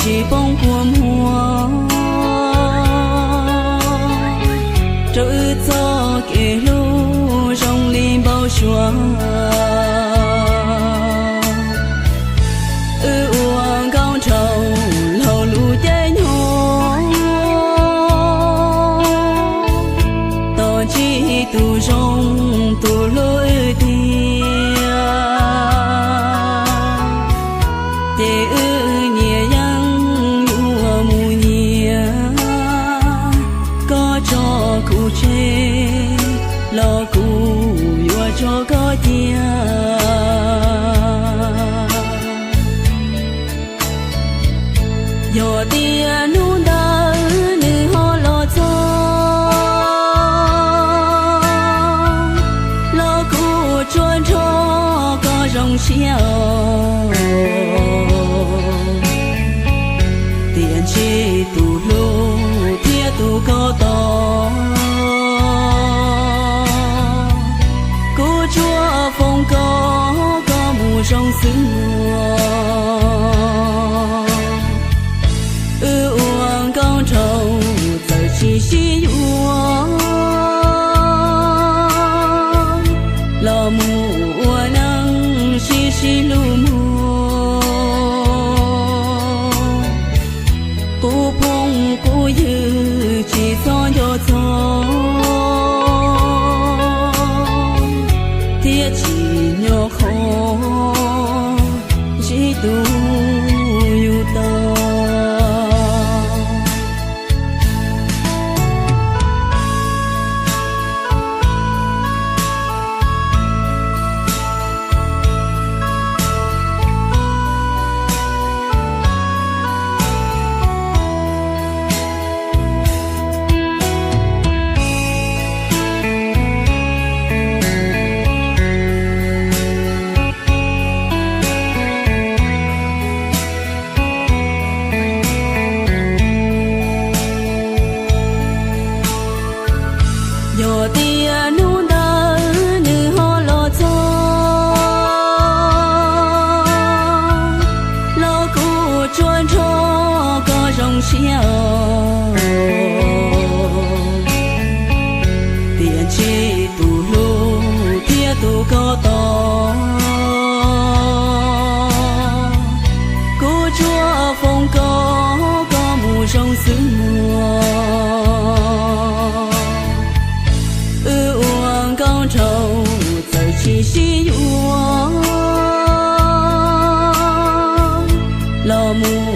tsis poob kua muag rau wb txoj kev hlub zoo li npau suav. Wb ua nkauj nraug laug lub caij nyoog, tos ntsib tus zoo tus hlub wb tiag. Ces wb nyias yeej yuav mus nyias, koj tso kuv tseg los kuv yuav tso koj cia. Yog tias hnub ntawd nws ho los txog, los kuv tsuas nrog koj zoo siab os. Tiam ntsis tus hlub thiab tus koj tos, kuv tsuas foom koj, koj mus zoo xwb mog. Wb ua nkauj nraug txawm tsis sib yuav, los mus ua neej sib sib hlub mog. Kuv phooj kuv ywg tsis txhob nco txog, thiab tsis nco qhov ntsib tus yus tau. Yog tias hnub ntawd nws ho los txog, los kuv tsuas nrog koj zoo siab os. Tiam ntsis tus hlub thiab tus koj tos, kuv tsuas foom koj, koj mus zoo xwb mog. Wb ua nkauj nraug txawm tsis sib yuav, los mus